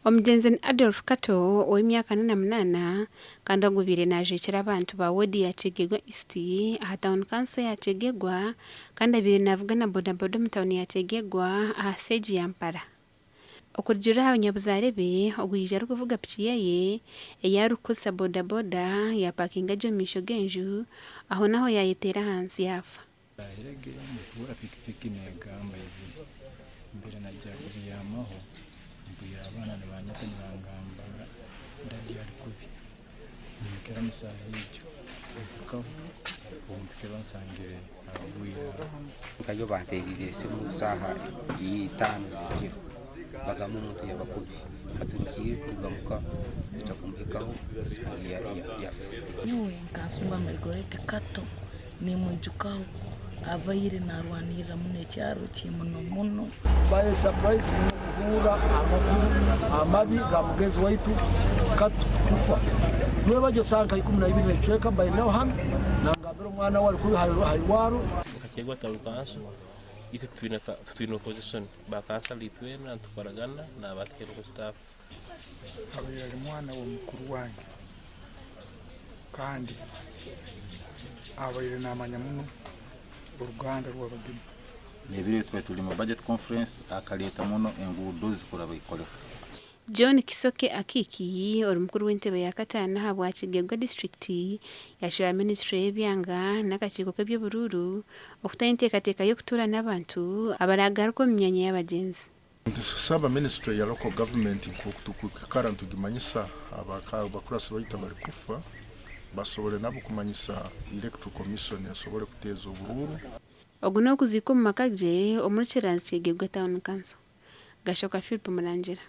Omugyenzi ni Adolf Kato ow'emyaka 48 kandi ogubaire najwekyera abantu ba woodi ya Kyegegwa East aha tauni kanso ya Kyegegwa kandi abaire navuga na bodaboda omu tauni ya Kyegegwa aha siteegi ya Mpara. Okurugiirira aha banyabuzaare be, ogu yaija arikuvuga piki ye ei arikukozesa bodaboda yapakinga gye omu maisho g'enju ahonaaho yayeteera ahansi yaafa. Nahirege nituura pikipiki negamba izire mbere nagya kubyamaho mpurira abaana nibanyeta nibangamba daddy ari kubi nyimukira omu saaha egyo mpikaho obu mpikire nsangire agwire aho. Nkayo banteerire esimu saaha itaano z'ekiro bagamba omuntu yaaba kubi hati ngiire kuruga muka kuija kumuhikaho nshanga yafa. Nyowe nka Nsungwa Margorete Kato nimwijukaho abaire narwanirira muno ekyaro kye muno muno. Mbaire surprise muno kuhuurra amakuru amabi ga mugenzi waitu Kato kufa. Rwebagyo saaha nka 12 n'ekicweka mbaire nawe hanu nangambira omwana we ari kubi aha irwaro. Nka Kyegegwa Town Council, itwe tutwine opposition, ba kansala itwena nitukoragana n'aba technical staff. Abaire ari mwana wa mukuru wange kandi abaire namanya muno oruganda rw'Abagema. N'ebiro twari turi mu budget conference akaleeta muno enguudo zikuraba ikoleka. John Kisoke Akiiki, ori mukuru w'entebe ya kataano ahabwa Kyegegwa disitulikiti, yashaba minisitule y'ebyanga n'akakiiko k'eby'oburuuru okutaho enteekateeka y'okutuura n'abantu abaragaruka omu myanya y'abagyenzi. Nitusaba ministry ya local government nkokutukikara nitugimanyisa abakurasi baitu abari kufa basobole nabo kumanyisa Electoral Commission asobole kuteeza oburuuru. Ogu n'okuziika omu maka gye omuri Kiranzi, Kyegegwa Town Council. Gashoka Philip Murangira.